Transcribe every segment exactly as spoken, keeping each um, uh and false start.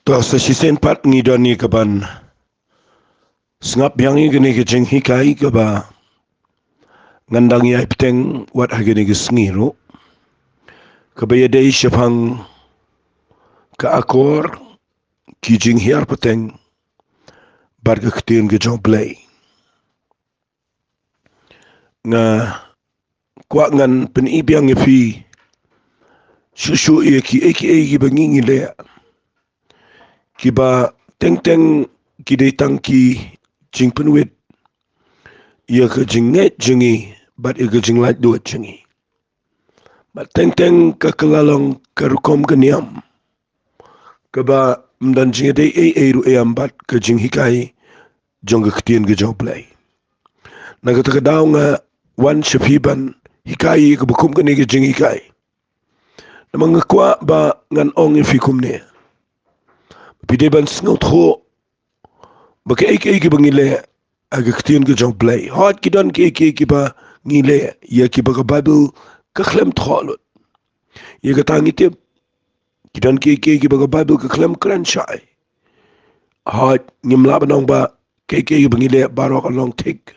To, sa shisien pat ngi don ïa kaban sngap biang ïa kane ka jinghikai kaba ngan dang ïai bteng wat ha kane ka sngi ruh, kaba ïadei shaphang ka akor, ki jinghiar pateng bad ka ktien ka jong U Blei. Nga kwah ngan pyni biang ïa phi shuh shuh ïa kiei kiei kiba ngi ngi leh, kiba teng teng ki dei tang ki jingpynwit ïa ka jingngeit jong ngi bad ïa ka jinglaitluid jong ngi. Bad teng teng ka kylla long ka rukom ka niam kaba ym don jingïadei ei ei ruh ïa bad ka jinghikai jong ka ktien ka jong U Blei. Na kata ka daw nga wan sha phi ban hikai ïa kaba kum kane ka jinghikai. Namar nga kwah ba ngan ong ïa phi kumne, phi dei ban sngewthuh ba kiei kiei kiba ngi leh ha ka ktien ka jong U Blei. Hooid, ki don kiei kiei kiba ngi leh ïa kiba ka Baibl ka khlem thoh lut. Ïa kata ngi tip, ki don kiei kiei kiba ka Baibl ka khlem kren shai. Hooid, ngim lah ban ong ba kiei kiei kiba ngi leh baroh ka long thik.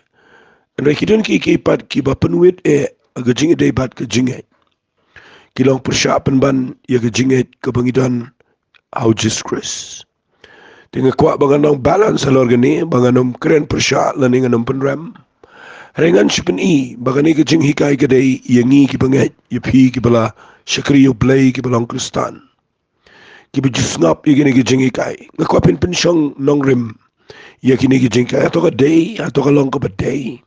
Hynrei ki don kiei kiei pat kiba pynwit eh ha ka jingïadei bad ka jingngeit. Ki long pyrshah pynban ïa ka jingngeit kaba ngi don ha U Jisu Khrist. Te nga kwah ba ngan ong balance halor kane, ba ngan ym kren pyrshah lane ngan ym pynrem. Hynrei ngan shu pyni ba kane ka jinghikai ka dei ïa ngi kiba ngeit, ïa phi kiba la shakri ïa U Blei, kiba long Khristan, kiba ju sngap ïa kine ki jinghikai. Nga kwah phin pynshong nongrim ïa kine ki jinghikai. Hato ka dei, hato ka long kaba dei,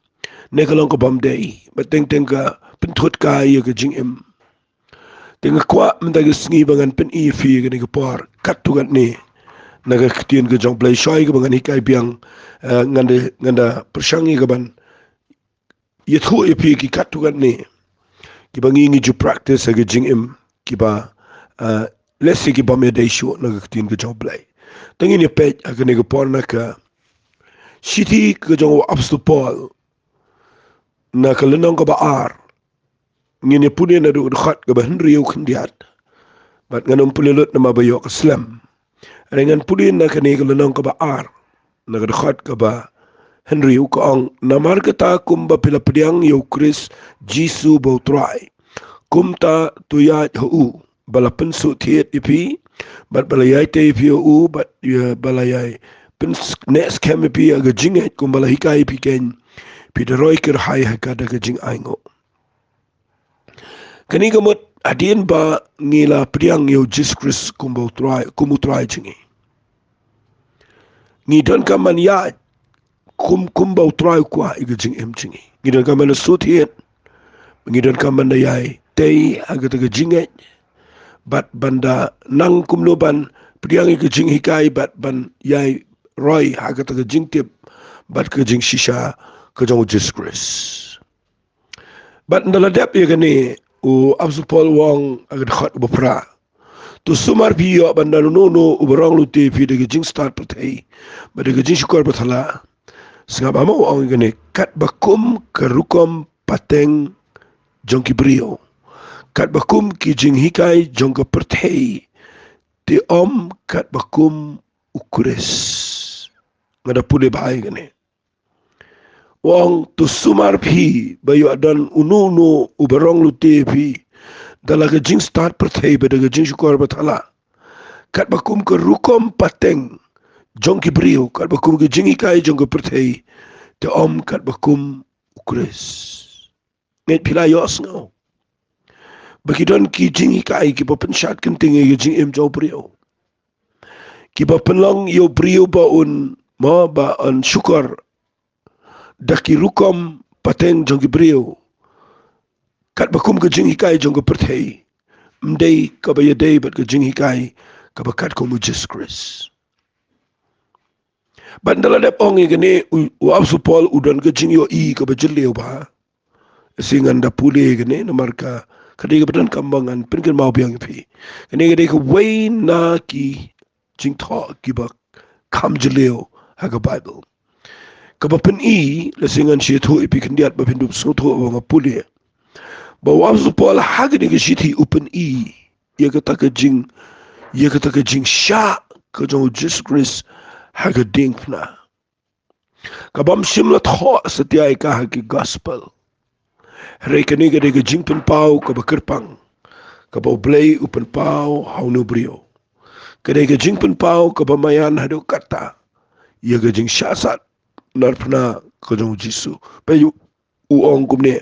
ne ka long kabym dei, ba teng teng ka pynthut kai ïa ka jingim. Te nga kwah mynta ka sngi ba ngan pyni ïa phi ïa kane ka por katto katne na ka ktien ka jong U Blei, shwa ïa kaba ngan hikai biang. Eh, ngan da, ngan da pyrshang ïa kaban ïathuh ïa phi ki katto katne kiba ngi ngi ju practice ha ka jingim, kiba, eh, lehse kibym ïadei shuh na ka ktien ka jong U Blei. Te ngin ïa peit ha kane ka por na ka shithi ka jong u Apostol Paul, na ka lynnong kaba ar. Ngin ïa pule naduh ka dkhot kaba hynriew khyndiat, bad ngan ym pule lut namar ba ïoh ka slem. Hynrei ngan pule na kane ka lynnong kaba ar, na ka dkhot kaba hynriew, ka ong: Namar kata, kumba phi la pdiang ïa U Khrist Jisu ba U Trai, kumta to ïaid ha u, ba la pynsuhthied ïa phi, bad ba la ïai tei ïa phi ha u, bad ïa ba la ïai pynneh skhem ïa phi ha ka jingngeit, kumba la hikai ïa phi keiñ, phi da roi kyrhai ha kata ka jingainguh. Kane ka mut hadien ba ngi la pdiang ïa U Jisu Khrist kum ba U Trai, kum U Trai jong ngi, ngi donkam ban ïaid kum, kumba U Trai u kwah ïa ka jingim jong ngi. Ngi donkam ban da suhthied, ngi donkam ban da ïai tei ha kata ka jingngeit, bad ban da nang kumno ban pdiang ïa ka jinghikai, bad ban ïai roi ha kata ka jingtip bad ka jingshisha ka jong U Jisu Khrist. Bad ynda la dep ïa kane, u Apostol Paul u ong ha ka dkhot ba phra: To sumar phi ïoh ban don uno uno uba rong lute ïa phi da ka jingstad pyrthei bad da ka jingshukor bathala. Sngap ha ma u ong ïa kane: Katba kum ka rukom pateng jong ki briew, katba kum ki jinghikai jong ka pyrthei, te ym katba kum U Khrist. Nga da pule bha ïa kane. U ong: To sumar phi ba ïoh don uno uno uba rong lute ïa phi da la ka jingstad pyrthei bad da ka jingshukor bathala, katba kum ka rukom pateng jong ki briew, katba kum ka jinghikai jong ka pyrthei, te ym katba kum U Khrist. Ngeit phi la ïohsngew ba ki don ki jinghikai kiba pynshad kynting ïa ka jingim jong u briew, kiba pynlong ïa u briew ba un, mo, ba un shukor da ki rukom pateng jong ki briew, katba kum ka jinghikai jong ka pyrthei, ym dei kaba ïadei bad ka jinghikai kaba katkum U Jisu Khrist. Bad ynda la dep ong ïa kane, u, u Apostol Paul u don ka jingïohi kaba jylliew bha. Shi ngan da pule ïa kane namar ka, ka dei kaba donkam ba ngan pynkynmaw biang ïa phi. Kane ka dei kawei na ki jingthoh kiba kham jylliew ha ka Baibl, kaba pyni, lehse ngan sa ïathuh ïa phi khyndiat ba phin dup sngewthuh ba nga pule. Ba u Apostol Paul ha kane ka shithi u pyni ïa kata ka jing, ïa kata ka jingshah ka jong u Jisu Khrist ha ka diengphna. Ka bym shym la thoh satia ïa ka ha ki gospel. Hynrei kane ka dei ka jingpynpaw kaba kyrpang, kaba U Blei u pynpaw ha une u briew. Ka dei ka jingpynpaw kaba maïan haduh katta ïa ka jingshah sahnarphna ka jong u Jisu. Peit, u ong kumne.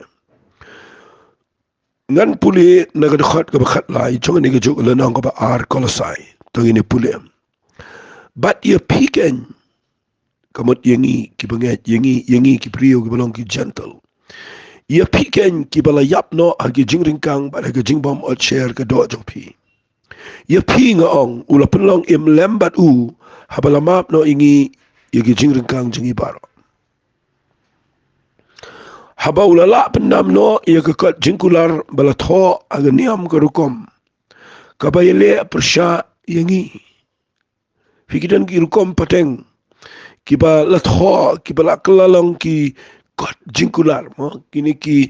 Ngan pule na ka dkhot kaba khatlai jong kane ka juh lynnong kaba ar Kolosai. To ngin ïa pule. Bad ïa phi keiñ, ka mut ïa ngi kiba ngeit, ïa ngi, ïa ngi ki briew kiba long ki Jentil. Ïa phi keiñ kiba la ïap noh ha ki jingryngkang bad ha ka jingbym ot sher ka doh jong phi. Ïa phi nga ong, u la pynlong im lem bad u, haba la map noh ïa ngi ïa ki jingryngkang jong ngi baroh. Haba u la lah pyndam noh ïa ka kot jingkular ba la thoh ha ka niam ka rukom, kaba ïaleh pyrshah ïa ngi. Phi, ki don ki rukom pateng kiba la thoh, kiba la kylla long ki kot jingkular, mo, kine ki,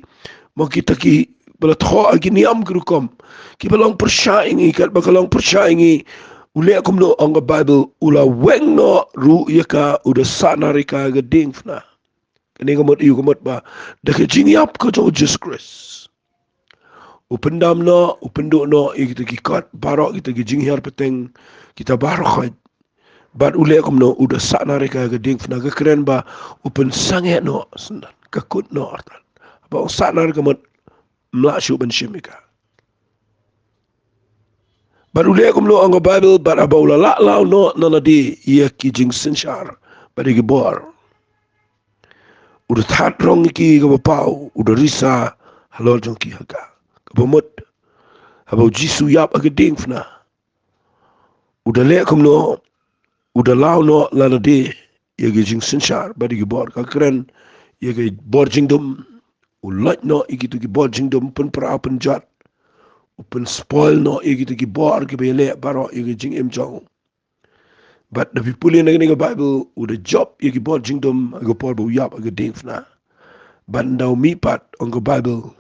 mo, kita kiba la thoh ha ki niam ki rukom, kiba long pyrshah ïa ngi, katba ka long pyrshah ïa ngi. U leh kumno? Ong ka Baibl, u la weng noh ruh ïa ka, u da sahnar ïa ka ha ka diengphna. Kane ka mut, ïa ka mut ba da ka jingïap ka jong u Jisu Khrist, u pyndam noh, u pynduh noh ïa kita ki kot baroh, kita ki jinghiar pateng, kita baroh khoit. Bad u leh kumno? U da sahnar ïa ka ha ka diengphna. Ka kren ba u pynsangeh noh, sngewthuh, ka kut noh, artat. Ba u sahnar ka mut ym lah shuh ban shim ïa ka. Bad u leh kumno? Ong ka Baibl, bad haba u la lah law noh na lade ïa ki jingsynshar bad ïa ki bor, u da thad rong ïa ki ha kaba paw, u da risa halor jong ki ha ka. Kaba mut, haba u Jisu u ïap ha ka diengphna, u da leh kumno? U da law noh na lade ïa ki jingsynshar bad ïa ki bor. Ka kren ïa ki bor jingdum. U loit noh ïa kito ki bor jingdum, pynpra pynjot. U pynspoil noh ïa kito ki bor kiba ïaleh baroh ïa ki jingim jong u. Bad da phi pule na kane ka Baibl, u da jop ïa ki bor jingdum ha ka por ba u ïap ha ka diengphna. Bad ynda u mihpat, ong ka Baibl,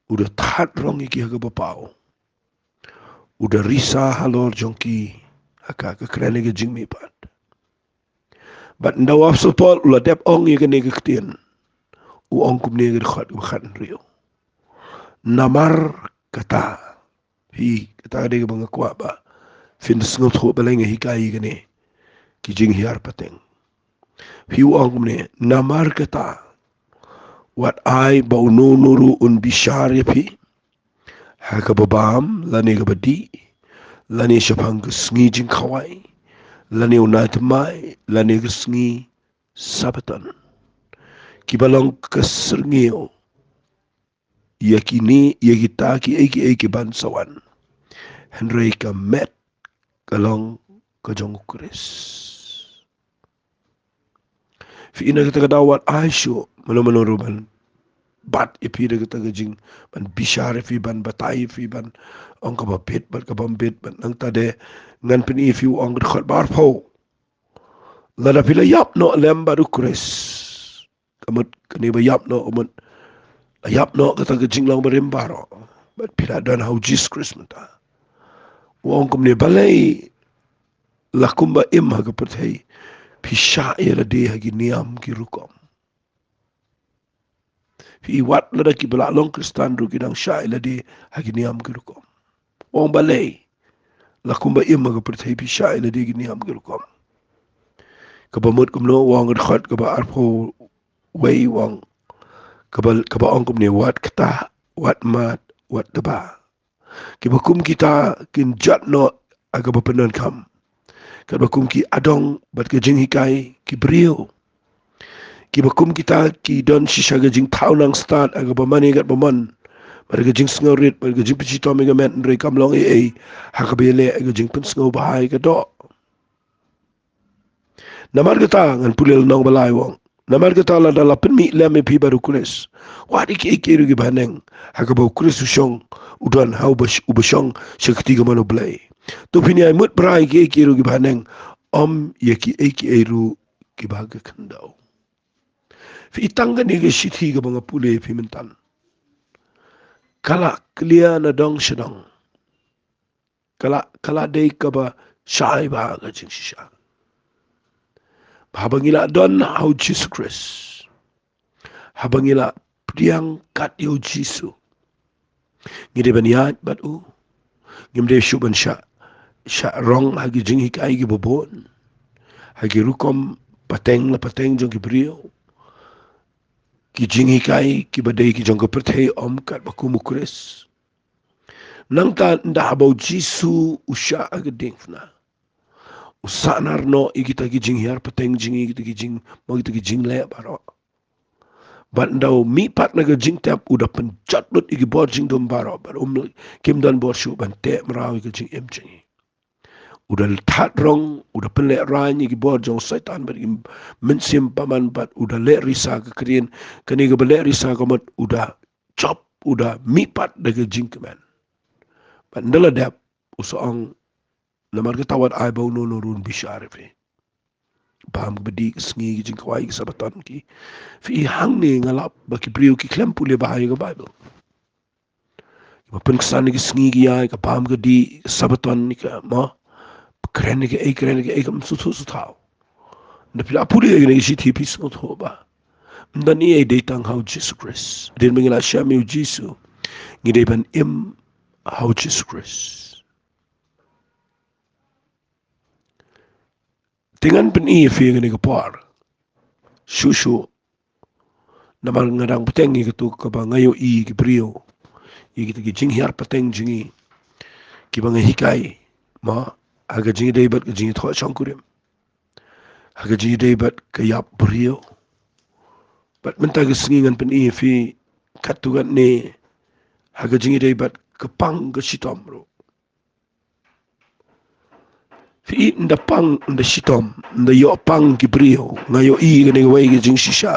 u da thad rong ïa ki ha kaba paw, u da risa halor jong ki ha ka. Ka kren ïa ka jingmihpat. Bad ynda u Apostol Paul u la dep ong ïa kane ka ktien, u ong kumne ha ka dkhot kaba khathynriew. Namar kata, phi, kata ka dei kaba nga kwah ba phin sngewthuh balei nga hikai ïa kane ki jinghiar pateng. Phi, u ong kumne, namar kata, wat ai ba uno uno ruh un bishar ïa phi ha kaba bam lane kaba dih, lane shaphang ka sngi jingkhawai, lane u nai thymmai, lane ka sngi Sabbaton. Kiba long ka syrngiew ïa kine, ïa kita kiei kiei ki ban sa wan. Hynrei ka met ka long ka jong u Khrist. Phi, na kata ka daw wat ai shuh mano mano ruh ban bat ïa phi da kata ka jing, ban bishar ïa phi, ban batai ïa phi, ban ong kaba bit bad kaba ym bit. Bad nangta de ngan pyni ïa phi, u ong ka dkhot ba arphew. Lada phi la ïap noh lem bad u Khrist, ka mut kane ba ïap noh, ka mut la ïap noh kata ka jinglong barim baroh, bad phi la don ha u Jisu Khrist mynta. U ong kumne, balei la kumba im ha ka pyrthei phi shah ïa lade ha ki niam ki rukom? Phi, wat lada kiba la long Khristan ruh ki dang shah ïa lade ha ki niam ki rukom. U ong balei la kumba im ha ka pyrthei phi shah ïa lade ha ki niam ki rukom. Kaba mut kumno? U ong ka dkhot kaba arphew wei, u ong, kaba, kaba ong kumne, wat ktah, wat mad, wat tba. Kiba kum kita kin jot noh ha kaba pyndonkam, katba kum ki adong bad ka jinghikai ki briew. Kiba kum kita ki don shisha ka jingthaw nang stad ha kaba mane katba mon, bad ka jingsngewrit bad ka jingpynshitom ïa ka met, hynrei kam long ei ei ha kaba ïaleh ïa ka jingpynsngew bha ïa ka doh. Namar kata, ngan pule lynnong ba lai, u ong, namar kata lada la pynmih lem ïa phi bad u Khrist, wat ïa kiei kiei ruh kiba haneng ha kaba u Khrist u shong, u don ha uba sh-, uba shong sha ka kti kamon U Blei. To phin ïai mut bha ïa kiei kiei ruh kiba haneng, ym ïa kiei kiei ruh kiba ha ka khyndew. Phi, tang kane ka shithi kaba nga pule ïa phi mynta, ka la clear na dong sha dong. Ka la, ka la dei kaba shai bha ka jingshisha. Haba ngi la don ha u Jisu Khrist, haba ngi la pdiang kat ïa u Jisu, ngi dei ban ïaid bad u. Ngim dei shuh ban shah, shah rong ha ki jinghikai kiba bun, ha ki rukom pateng la pateng jong ki briew, ki jinghikai kiba dei ki jong ka pyrthei, ym katba kum u Khrist. Nangta ynda haba u Jisu u shah ha ka diengphna, u sahnarno ïa kita ki jinghiar pateng jong ngi, kita ki jing, mo kita ki jingleh baroh. Bad ynda u mihpat na ka jingtep, u da pynjot lut ïa ki bor jingdum baroh, bad um, kim don bor shuh ban teh mraw ïa ka jingim jong ngi. U da thad rong, u da pynlehraiñ ïa ki bor jong u Soitan bad ki mynsiem bymman, bad u da lehrisa ka ktien. Kane kaba lehrisa ka mut u da jop, u da mihpat da ka jingkmen. Bad ynda la dep, u sa ong, namar kata wat ai ba uno uno ruh un bishar ïa phi. Bam kaba dih ka sngi, ki jingkhawai ki Sabaton ki. Phi i, hangne nga lap ba ki briew ki khlem pule bha ïa ka Baibl. Ba pynksan ïa ki sngi ki ïa, ka bam ka dih, ka Sabaton ïa ka, mo. Kren ïa ka ei, kren ïa ka ei, kam sngewthuh sngewthaw. Ynda phi la pule ïa kane ka shithi phi sngewthuh ba ym don ei ei, dei tang ha u Jisu Khrist. Hadien ba ngi la shem ïa u Jisu, ngi dei ban im ha u Jisu Khrist. Te ngan pyni ïa phi kane ka por shuh shuh. Namar nga dang bteng ïa kato kaba nga ïohi ki briew, ïa kita ki jinghiar pateng jong ngi, kiba nga hikai, mo, ha ka jingïadei bad ka jingïathoh shongkurim, ha ka jingïadei bad ka ïap briew. Bad mynta ka sngi ngan pyni ïa phi katto katne ha ka jingïadei bad ka pang ka shitom ruh. Phi i, ynda pang, ynda shitom, ynda ïoh pang ki briew, nga ïohi kane kawei ka jingshisha.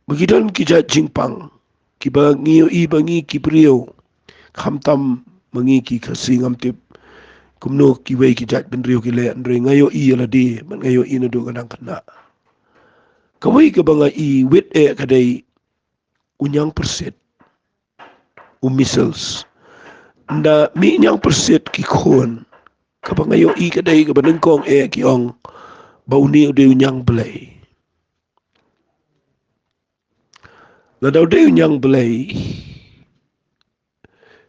Ba ki don ki jait jingpang kiba ngi ïohi ba ngi ki briew, khamtam ma ngi ki Khasi, ngam tip kumno kiwei ki jait bynriew ki leh, hynrei nga ïohi ïa lade, bad nga ïohi naduh nga dang khynnah. Kawei kaba nga i wit eh ka dei u ñiangpyrsit, u measles. Ynda mih ñiangpyrsit ki khun, kaba nga ïohi ka dei kaba nyngkong eh ki ong ba une u dei u ñiangblei. Lada u dei u ñiangblei,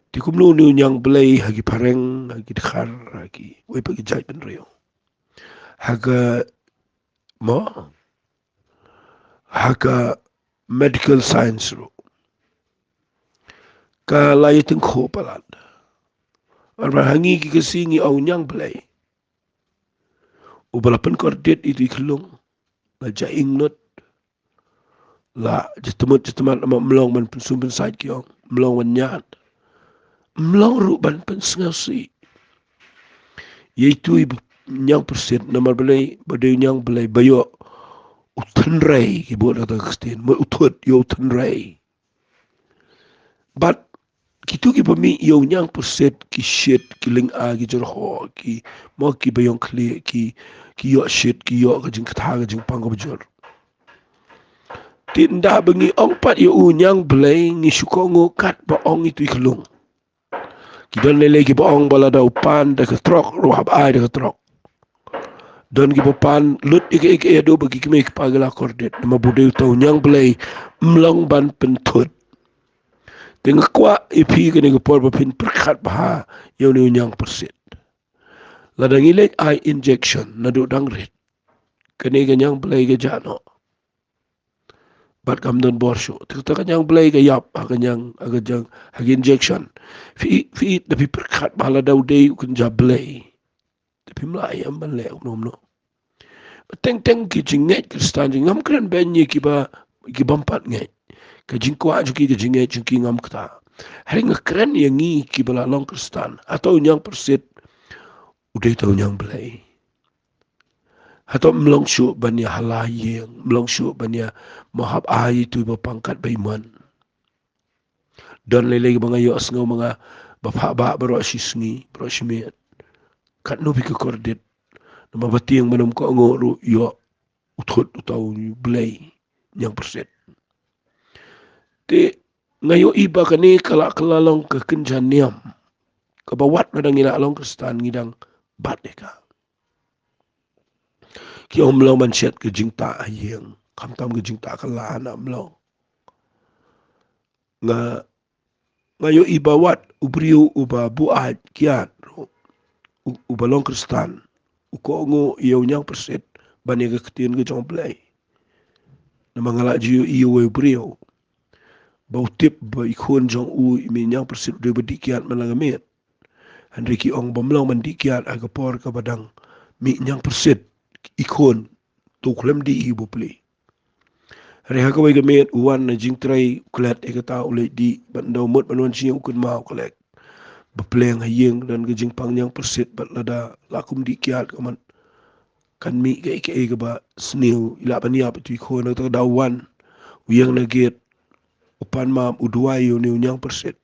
te kumno une u ñiangblei ha ki phareng, ha ki dkhar, ha kiwei pat ki jaitbynriew, ha ka, mo, ha ka medical science ruh ka la ïatyngkhuh palat. Namar ha ngi ki Khasi ngi ong ñiangblei, uba la pynkordit ïa itu i khyllung, la jaingnud, la jatmut jatmat, namar ym long ban pynsum pynsait ki ong, ym long ban ñiad, ym long ruh ban pynsngewsih ïa itu i ñiangpyrsit. Namar balei? Ba dei u ñiangblei ba ïoh u tynrai, ki bud kata ka ktien, mo, u thut, ïoh u tynrai. Bad kitu kiba mih ïa u ñiangpyrsit ki shit, ki lynga, ki jyrhoh, ki, mo, kiba ïong khlieh, ki, ki ïoh shit, ki ïoh ka jingkatha, ka jingpang kaba jur. Te ynda ba ngi ong pat ïa u ñiangblei, ngi shu kohnguh katba ong itu i khyllung. Ki don lei lei kiba ong ba lada u pan da ka trok ruh hap ai da ka trok. Don kiba pan lut ïa kaei kaei haduh ba ki kmie ki kpa ki la kordit. Namar ba u dei uta u ñiangblei, ym long ban pynthut. Te nga kwah ïa phi kane ka por ba phin pyrkhat bha ïa une u ñiangpyrsit. Lada ngi leit ai injection naduh dang rit, kane ka ñiangblei ka jah noh. Bad kam don bor shuh. Te kata ka ñiangblei ka ïap ha ka ñiang, ha ka jang, ha ka injection. Phi, phi, da phi pyrkhat ba lada u dei u kynja blei, te phim lah ïa ban leh kumno kumno. Ba teng teng ki jingngeit Khristan jong ngi, ngam kren beiñ ïa kiba, ki bym pat ngeit. Ka jingkwah jong ki, ka jingngeit jong ki ngam kata. Hynrei nga kren ïa ngi kiba la long Khristan. Hato u ñiangpyrsit u dei uta u ñiangblei? Hato ym long shuh ban ïa hala ïing, ym long shuh ban ïa, mo, hap ai ïa itu i bapang katba i mon? Don lei lei ba nga ïohsngew ma nga ba phah bah baroh shi sngi, baroh shi miet. Katno phi ka kordit. Namar ba tieng ban ym kohnguh ruh ïoh u thut uta u blei ñiangpyrsit. Te nga ïohi ba kane ka la, ka la long ka kynja niam. kaba wat lada ngi la long Khristan ngi dang bat ïa ka. Ki ong ym long ban shet ka jingtah ha ïing, khamtam ka jingtah ka la na ym long. Nga, nga ïohi ba wat u briew uba buaid kiad ruh, u, uba long Khristan, u kohnguh ïa u ñiangpyrshit ban ïa ka ktien ka jong U Blei. Namar nga la ju ïohi ïa uwei u briew ba u tip ba i khun jong u i mih ñiangpyrshit u dei ba dih kiad man la ka miet. Hynrei ki ong ba ym long ban dih kiad ha ka por kaba dang mih ñiangpyrshit i khun, to khlem dih hi bapli. Hynrei ha kawei ka miet u wan na jingtrei, u klet ïa kata, u leit dih, bad ynda u mut ban wan sha ïing u kynmaw, u klet ba pleng ha ïing don ka jingpang ñiangpyrshit, bad lada la kum dih kiad ka mut kan mih kaei kaei kaba sniew, i lah ban ïap ïa utu i khun. Hangta ka daw u wan, u ïeng na gate, u pan map, u duwai ïa une u ñiangpyrshit.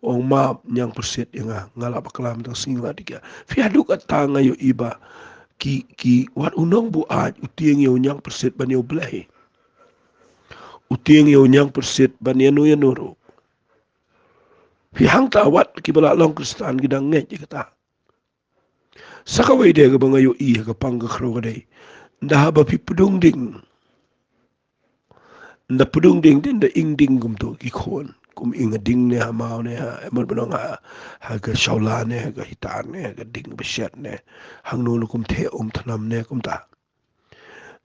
U ong, map, ñiangpyrshit ïa nga, nga la bakla mynta ka sngi, nga la dih kiad. Phi, haduh katta nga ïohi ba ki, ki, wat u nongbuaid u tieng ïa u ñiangpyrshit ban ïa U Blei. U tieng ïa u ñiangpyrshit ban ïano ïano ruh. Phi, hangta wat kiba la long Khristan ki dang ngeit ïa kata. Sa kawei de kaba nga ïohi ha ka pang ka khrew ka dei, ynda haba phi pdung ding, ynda pdung ding, ynda ing ding kumto ki khun, kum ing ha ding ne ha maw ne ha, em, ban ong ha, ha ka shawla ne ha ka hitar ne ha ka ding ba shet ne hangno ne, kum theh um thnam ne kumta.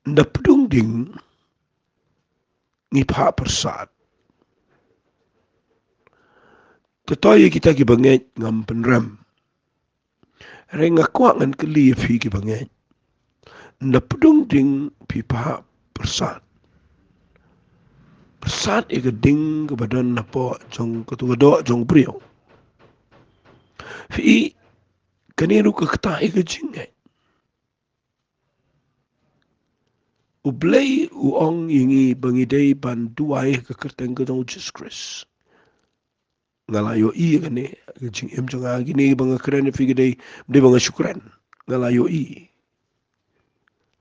Ynda pdung ding ngi phah pyrsad. Te to ïa kita kiba ngeit ngam pynrem. Hynrei nga kwah ngan kylli ïa phi kiba ngeit. Ynda pdung ding phi phah pyrsad, pyrsad ïa ka ding kaba don napoh jong katu ka doh jong u briew. Phi, kane ruh ka ktah ïa ka jingngeit. U Blei u ong ïa ngi ba ngi dei ban duwai ha ka kyrteng ka jong u Jisu Khrist. Nga la ïohi ïa kane ha ka jingim jong nga, kine ba nga kren ïa phi ki dei, ym dei ba nga shu kren. Nga la ïohi.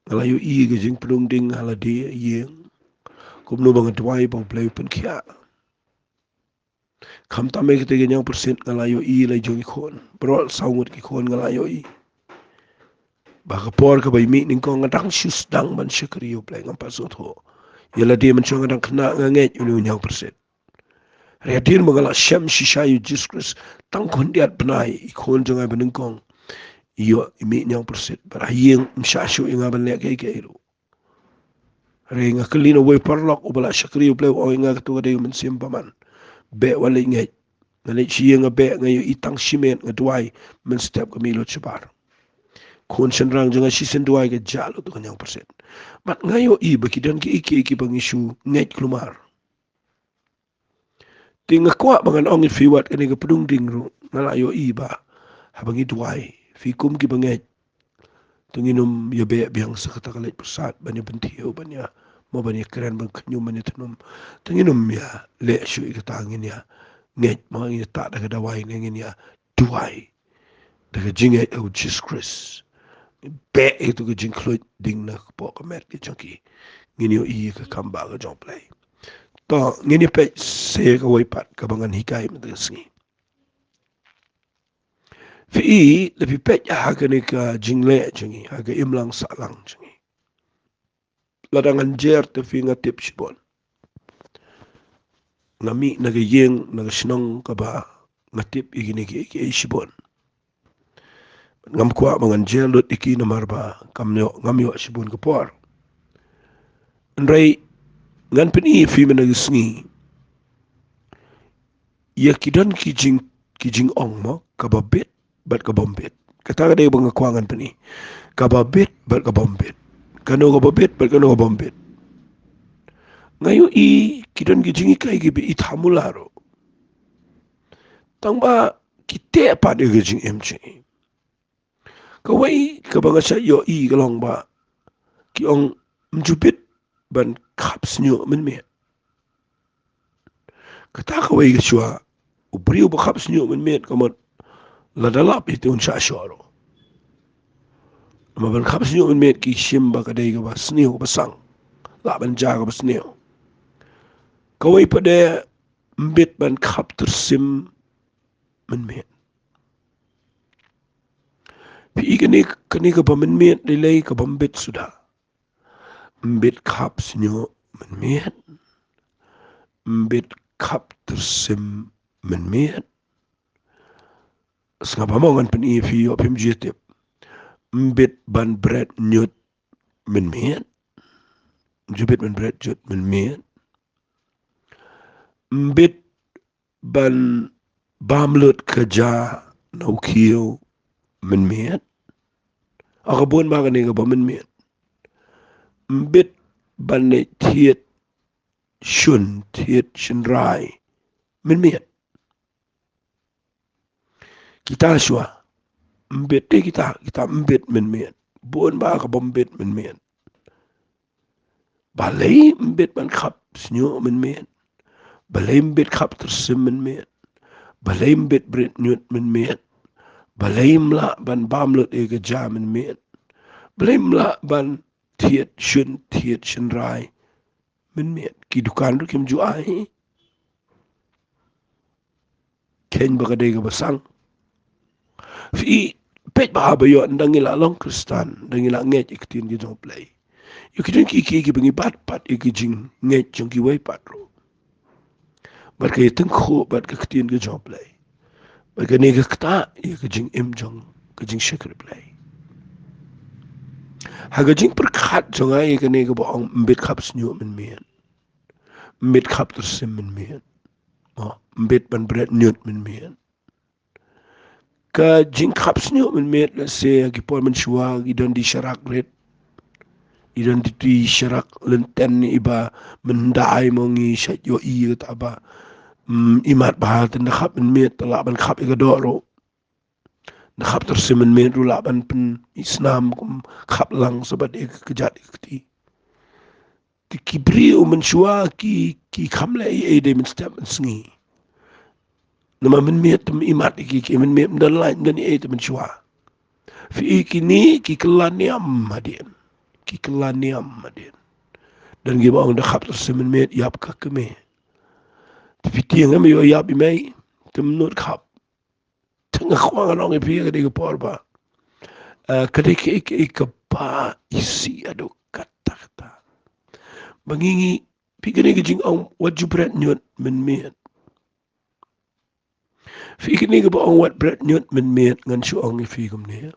Nga la ïohi ïa ka jingpdung ding ha lade ïing. Kumno ba nga duwai ba U Blei u pynkhiah. Khamtam ïa kata ka ñiangpyrshit nga la ïohi la jong ki khun. Baroh saw ngut ki khun nga la ïohi. Ba ka por kaba i mih nyngkong nga dang shu sdang ban shakri ïa U Blei, ngam pat sngewthuh ïa lade, mynshuwa nga dang khynnah nga ngeit ïa une u ñiangpyrshit. Hynrei hadien ba nga la shem shisha ïa u Jisu Khrist tang khyndiat bnai, i khun jong nga ba nyngkong ïoh i mih ñiangpyrshit. Bad ha ïing ym shah shuh ïa nga ban leh kaei kaei ruh. Hynrei nga kylli na uwei u paralok uba la shakri ïa U Blei, u ong ïa nga, kato ka dei ka mynsiem bymman. Beh wat leit ngeit. Nga leit sha ïing nga beh, nga ïohi tang shimet, nga duwai mynstep ka mih lut shabar. Khun shynrang jong nga shisien duwai ka jah lut tu ka ñiangpyrshit. Bad nga ïohi ba ki don kiei kiei kiba ngi shu ngeit kulmar. Te nga kwah ba ngan ong ïa phi, wat kane ka pdung ding ruh nga la ïohi ba haba ngi duwai, phi, kum kiba ngeit, to ngin ym ïa beh biang sa kata ka leit pyrsad ban ïa pynthiew, ban ïa, mo, ban ïa kren, ban khñium, ban ïa thnum. To ngin ym ïa leh shuh ïa kata, ngin ïa ngeit, mo, ngin ïa tah da ka dawai ne ngin ïa duwai da ka jingngeit ha u Jisu Khrist. Beh ïa katu ka jingkhluit ding na ka pok ka met ka jong ki. Ngin ïohi ïa ka kam bah ka jong U Blei. To ngin ïa peit sa kawei pat kaba ngan hikai mynta ka sngi. Phi, lada phi peit ha kane ka jingleh jong ngi, ha ka imlang sahlang jong ngi, lada ngan jer te phi, nga tip shibun. Nga mih na ka ïing, na ka shnong kaba nga tip ïa kine kiei kiei shibun. Ngam kwah ba ngan jer lut ïa ki namar ba kam ïoh, ngam ïoh shibun ka por. Hynrei ngan pyni ïa phi mynta ka sngi ïa ki don ki jing, ki jingong, mo, kaba bit bad kaba ym bit. Kata ka dei ba nga kwah ngan pyni. Kaba bit bad kaba ym bit. Kano kaba bit bad kano kaba ym bit. Nga ïohi ki don ki jinghikai kiba i thamula ruh, tang ba ki teh pat ïa ka jingim jong ngi. Kawei kaba nga shait ïohi ka long ba ki ong, ym ju bit ban khap shñiuh mynmiet. Kata kawei ka shuwa, u briew ba khap shñiuh mynmiet ka mut lada lap hi te un shah shoh ruh. Namar ban khap shñiuh mynmiet ki shim ba ka dei kaba sniew, kaba sang, lah ban jia kaba sniew. Kawei pat de, ym bit ban khap tyrsim mynmiet. Phi i kane, kane kaba mynmiet lei lei ka bym bit suda. Ym bit khap sniuh mynmiet. Ym bit khap tyrsim mynmiet. Sngap ba mo ngan pyni phi ïoh phim ju tip. Ym bit ban bret ñiut mynmiet. Ju bit ban bret ñiut mynmiet. Ym bit ban bam lut ka ja na u khiew mynmiet. Aka bun ba kane kaba mynmiet. Ym bit ban leit thied shun thied shynrai mynmiet. Kita shuwa ym bit, te kita, kita ym bit mynmiet. Bun ba kaba ym bit mynmiet. Balei ym bit ban khap sniuh mynmiet? Balei ym bit khap tyrsim mynmiet? Balei ym bit bret ñiut mynmiet? Balei ym lah ban bam lut ïa ka ja mynmiet? Balei ym lah ban thied shun thied shynrai mynmiet? Ki dukan ruh kim ju ai. Kheiñ ba ka dei kaba sang. Phi i, peit bha ba ïoh, ynda ngi la long Khristan, ynda ngi la ngeit ïa ka ktien ka jong U Blei, ïa ki jong ki, ki, kiba ngi bat pat ïa ki jingngeit jong kiwei pat ruh. Bad ka ïatyngkhuh bad ka ktien ka jong U Blei. Bad kane ka ktah ïa ka jingim jong ka jingshakri Blei. Ha ka jingpyrkhat jong nga ïa kane kaba ong ym bit khap sniuh mynmiet. Ym bit khap tyrsim mynmiet. Oh, ym bit ban bret ñiut mynmiet. Ka jingkhap sniuh mynmiet, lehse ki por mynshuwa ki don di sharak rit. Ki don di, di sharak lynten iba myndai mo ngi shait ïohi ïa kata ba, mm, imat bha te ynda khap mynmiet te lah ban khap ïa ka doh ruh. Ynda khap tyrsim mynmiet ruh lah ban pynisnam kum khap lang sa bad ïa ka kjat ïa ka kti. Te ki briew mynshuwa ki, ki kham leh ei ei dei mynstep mynsngi. Namar mynmiet te ym imat ïa ki, ki mynmiet ym don lait, ym don ei ei te mynshuwa. Phi i kine ki kylla niam hadien. Ki kylla niam hadien. Don kiba ong da khap tyrsim mynmiet ïap ka kmie. Te phi tieng em ïoh ïap i mei, te ym nud khap. Te nga kwah ngan ong ïa phi ha kane ka por ba, eh, ka dei kaei kaei kaba isih haduh katta katta. Ba ngi ngi, phi, kane ka jingong wat ju bret ñiut mynmiet. Phi, kane kaba ong wat bret ñiut mynmiet, ngan shu ong ïa phi kumne.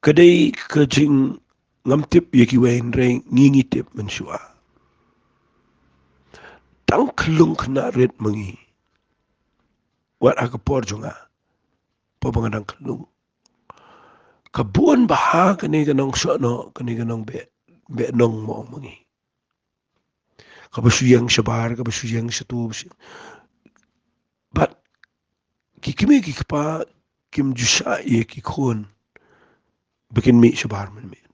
Ka dei ka jing, ngam tip ïa kiwei, hynrei ngi ngi tip mynshuwa. Dang khlung khynnah rit ma ngi. Wat ha ka por jong nga, por ba nga dang khlung, ka bun bha kane ka nongshohnoh, kane ka nongbeh, beh nong mo ma ngi. Kaba shu ïeng shabar, kaba shu ïeng shato, shu-, bad ki kmie ki kpa kim ju shah ïa ki khun ba kin mih shabar mynmiet.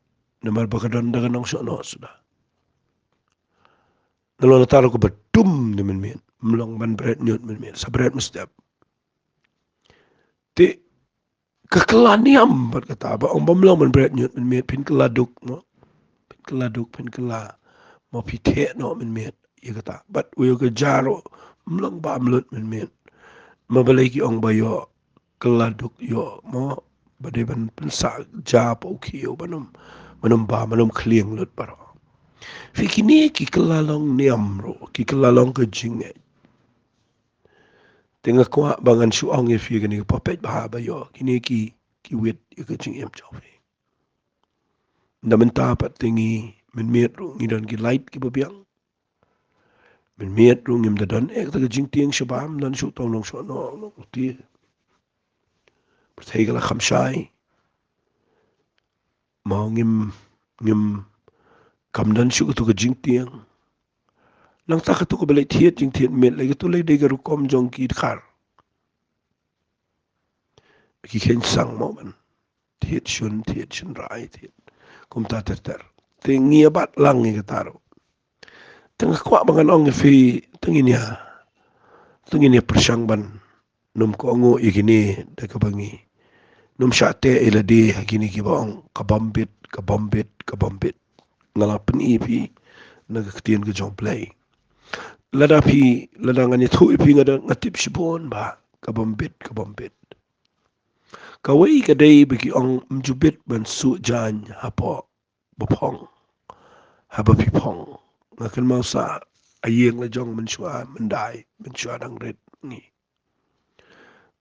Namar ba ka don da ka nongshohnoh suda. Nalor nata ruh kaba dum ne mynmiet, ym long ban bret ñiut mynmiet, sa bret mynstep. Te ka kylla niam bad kata ba ong ba ym long ban bret ñiut mynmiet, phin kylla duk mo. Phin kylla duk, phin kylla mo, phi theh noh mynmiet ïa kata. Bad u ïa ka ja ruh ym long bam lut mynmiet. Ma balei ki ong ba ïoh kylla duk ïoh mo, ba dei ban pynsah ja pa u khiew ban ym, ban ym bam, ban ym khlieng lut baroh. Phi, kine ki kylla long niam ruh, ki kylla long ka jingngeit. Te nga kwah ba ngan shu ong ïa phi kane ka por, peit bha ba ïoh kine ki, ki wit ïa ka jingim jong phi. Ynda mynta pat te ngi, mynmiet ruh ngi don ki light kiba biang. Mynmiet ruh ngim da don eh kata ka jingtieng shabar, ym don shuh tang nongshohnoh, nongtieng. Pyrthei ka la kham shai. Mo ngim, ngim, kam don shuh katu ka jingtieng. Nangta katu kaba leit thied jingthied miet lei, katu lei dei ka rukom jong ki dkhar. Ki kheiñ sang mo ban thied shun, thied shynrai, thied kumta ter ter. Te ngi ïa bat lang ïa kata ruh. Te nga kwah ba ngan ong ïa phi, te ngin ïa, te ngin ïa pyrshang ban nym kohnguh ïa kine da kaba ngi nym shah teh ïa lade ha kine kiba ong ka bym bit, ka bym bit, ka bym bit. Nga la pyni ïa phi na ka ktien ka jong U Blei. Lada phi, lada ngan ïathuh ïa phi, nga da, nga tip shibun ba ka bym bit, ka bym bit. Kawei ka dei ba ki ong ym ju bit ban suh jaiñ hapoh ba phong, haba phi phong. Nga kynmaw sah ha ïing la jong mynshuwa myndai, mynshuwa dang rit ngi.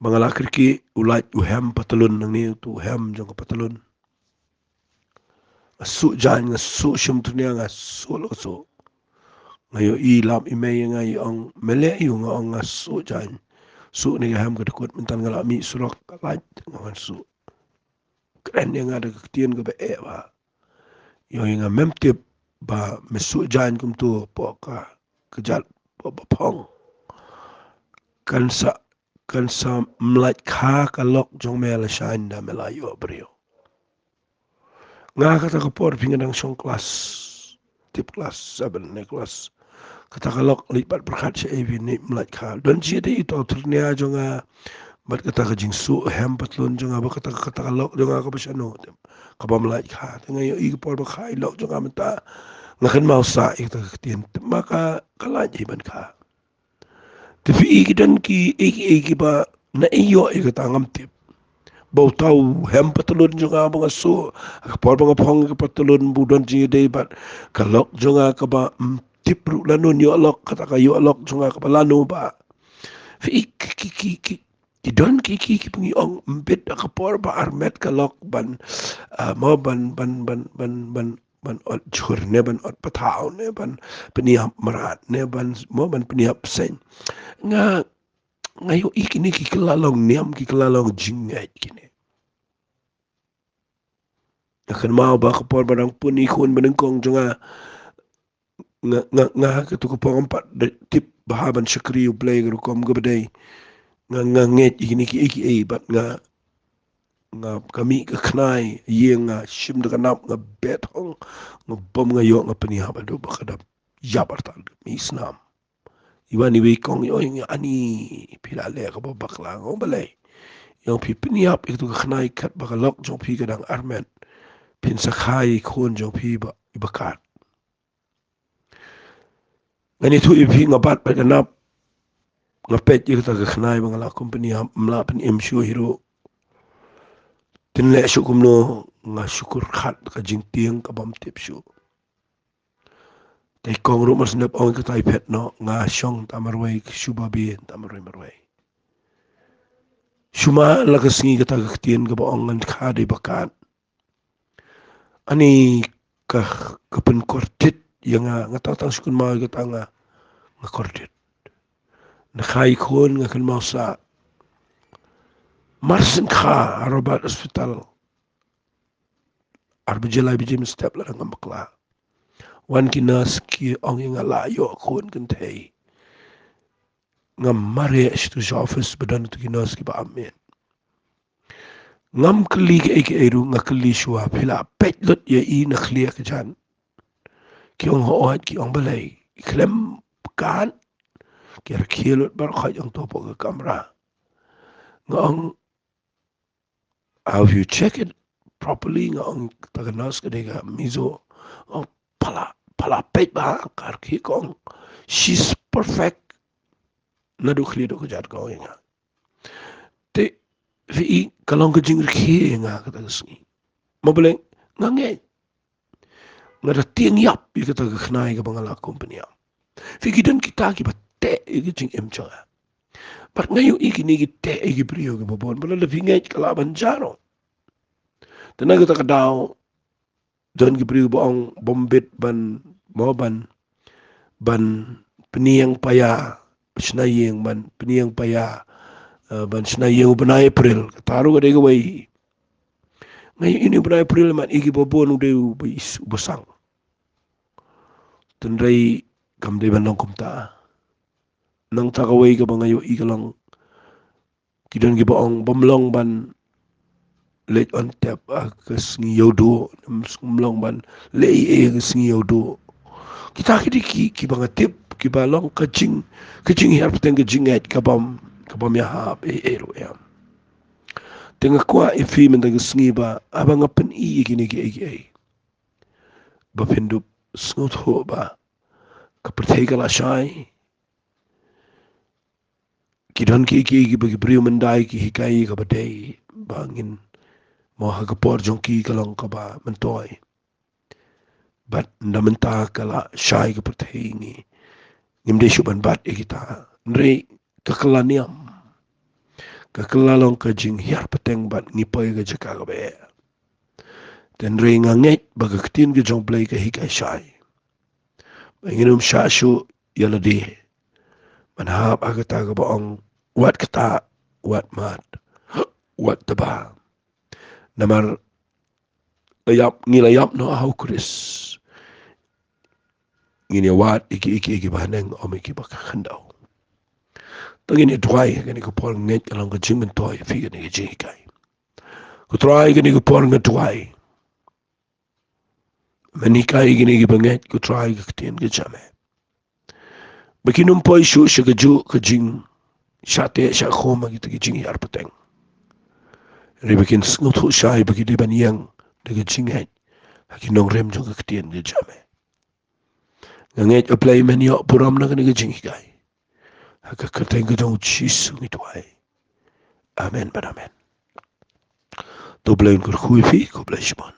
Ba nga la kyrkieh u lait u hem patlun nangne, utu u hem jong ka patlun. Nga suh jaiñ, nga suh shim turnia, nga suh la suh. Nga ïohi lap i mei ïa nga, i ong, "Me leh aiu?" Nga ong, "Nga suh jaiñ." Suh ne ka hem ka dkut, mynta nga la mih surok ka lait, nga wan suh. Kren ïa nga da ka ktien kaba eh bha. Ïohi nga, "Mem tip ba me suh jaiñ kumtu hapoh ka kjat, hapoh ba phong? Kan sa, kan sa mlait kha ka lok jong me lashai ynda me la ïoh briew." Nga kata ka por phi, nga dang shong klas, tip klas seven ne klas. Kata ka lok leit bad pyrkhat sha ei phi, ne mlait kha. Don jingïadei ïa uta u turnia jong nga bad kata ka jingsuh hem patlun jong nga, bad kata, kata ka lok jong nga kaba shano, kaba mlait kha. Te nga ïohi ka por ba kha ïa ka lok jong nga mynta, nga kynmaw sah ïa kata ka ktien, te ma ka, ka lait hi ban kha. Te phi i, ki don ki, i, i, kiba na ïoh ïa kata ngam tip. Ba uta u hem patlun jong nga ba nga suh, ha ka por ba nga phong ïa ka patlun, ba u don jingïadei bad ka lok jong nga kaba, mm, tip ruh lano ïoh lok, kata ka ïoh lok jong nga kaba lano ba. Phi i, ki, ki, ki, ki, ki don ki, ki, kiba ngi ong ym bit ha ka por ba armet ka lok ban, ah, mo ban, ban, ban, ban, ban, ban ot jhur ne ban ot pathaw ne ban pynïap mrad ne ban, mo ban pynïap bseiñ. Nga, nga ïohi kine ki kylla long niam, ki kylla long jingngeit kine. Nga kynmaw ba ka por ba dang pun i khun ba nyngkong jong nga, nga, nga, nga katu ka por ngam pat da tip bha ban shakri U Blei ka rukom kaba dei. Nga, nga ngeit ïa kine kiei kiei bad nga, nga, ka mih ka khnai ïa nga, shim da ka nap, nga bet hong, nga bom, nga ïoh, nga pynïap haduh ba ka dap ïap artat ka mih snam. I wan iwei i kong i ong ïa nga, "Ani, phi la leh kaba bakla." Nga ong, "Balei?" I ong, "Phi pynïap ïa katu ka khnai katba ka lok jong phi ka dang armet. Phin sa kha ïa i khun jong phi ba, iba kat." Ngan ïathuh ïa phi, nga bat bad ka nap, nga peit ïa kata ka khnai ba nga la kum pynïap, ym lah pynim shuh hi ruh. Te ngan leh shuh kumno, nga shu kyrkhat ka jingtieng kabym tip shuh. Te i kong ruh mar sngap, ong, "Katai phet noh, nga shong ta marwei, shu babe ta marwei marwei." Shu mih la ka sngi kata ka ktien kaba ong ngan kha dei ba kat. Ani ka, ka pynkordit ïa nga, nga tang tang shu kynmaw ïa kata, nga, nga kordit. Nga kha i khun, nga kynmaw sah. Mar shen kha ha Robert Hospital, ar baje lai baje mynstep lada ngam bakla, wan ki nurse ki ong ïa nga, "La ïoh khun kynthei." Nga mareh sha tu sha office ba don tu ki nurse kiba ap miet. Ngam kylli kaei kaei ruh, nga kylli shuwa, "Phi la peit lut ïa i na khlieh ka jan?" Ki ong, "Hooid." Ki ong, "Balei, i khlem kat?" Ki rakhe lut baroh khoit hangto hapoh ka kamra. Nga ong, "Have you checked it properly?" Nga ong, "Kata ka nurse ka dei ka Mizo." Nga ong, "Pha la, pha la peit bha?" Ka rakhe, ka ong, "She's perfect naduh khlieh duh kjat," ka ong ïa nga. Te phi i, ka long ka jingrakhe ïa nga kata ka sngi. Mo balei? Nga ngeit. Nga da tieng ïap ïa kata ka khnai kaba nga la kum pynïap. Phi, ki don kita kiba teh ïa ka jingim jong nga. Bad nga ïohi kine ki teh ïa ki briew kiba bun, ba lada phi ngeit ka lah ban jia noh. Te na kata ka daw, don ki briew ba ong bym bit ban, mo ban, ban pynïeng paia shna ïing, ban pynïeng paia, eh, ban shna ïing u bnai April. Kata ruh ka dei kawei. Nga ïohi une u bnai April, mat ïa kiba bun u dei uba is, uba sang. Hynrei kam dei ban long kumta. Nangta kawei kaba nga ïohi ka long, ki don kiba ong bym long ban leit on tap ha ka sngi Ïewduh, bym long ban leh ei ei ha ka sngi Ïewduh. Kita ki dei ki, kiba nga tip kiba long ka jing, ka jinghiar pateng, ka jingngeit kabym, kabym ïahap ei ei ruh em. Te nga kwah ïa phi mynta ka sngi ba haba nga pyni ïa kine kiei kiei, ba phin dup sngewthuh ba ka pyrthei ka la shai. Ki don kiei kiei kiba ki briew myndai ki hikai ïa kaba dei. ba ngin mo ha ka por jong ki ka long kaba myntoi. Bad ynda mynta ka la shai ka pyrthei ngi, ngim dei shuh ban bat ïa kita. Hynrei ka kylla niam, ka kylla long ka jinghiar pateng bad ngi poi ka jaka kaba eh. Te hynrei nga ngeit ba ka ktien ka jong Blei ka hikai shai ba ngin ym shah shuh ïa lade ban hap ha kata kaba ong wat kata, wat mad, wat tba. Namar la ïap, ngi la ïap noh ha u Khrist, ngin ïa wad ïa ki, ïa ki, ïa ki bahaneng, ym ïa ki ba khyndew. Te ngin ïa duwai ha kane ka por, ngeit ka long ka jingmyntoi ïa phi kane ka jinghikai. Ko Trai, kane ka por nga duwai, men hikai ïa kine ki bangeit, ko Trai, ka ktien ka jong me, ba kin ym poi shuh sha kajuh ka jingshah teh shah khum ha kita ki jinghiar pateng. Hynrei ba kin sngewthuh shai ba ki dei ban ïeng da ka jingngeit ha ki nongrim jong ka ktien ka jong me. Nga ngeit, A Blei, men ïoh burom na kane ka jinghikai. Ha ka kyrteng ka jong u Jisu ngi duwai. Amen bad amen. To U Blei un kyrkhu ïa phi, khublei shibun.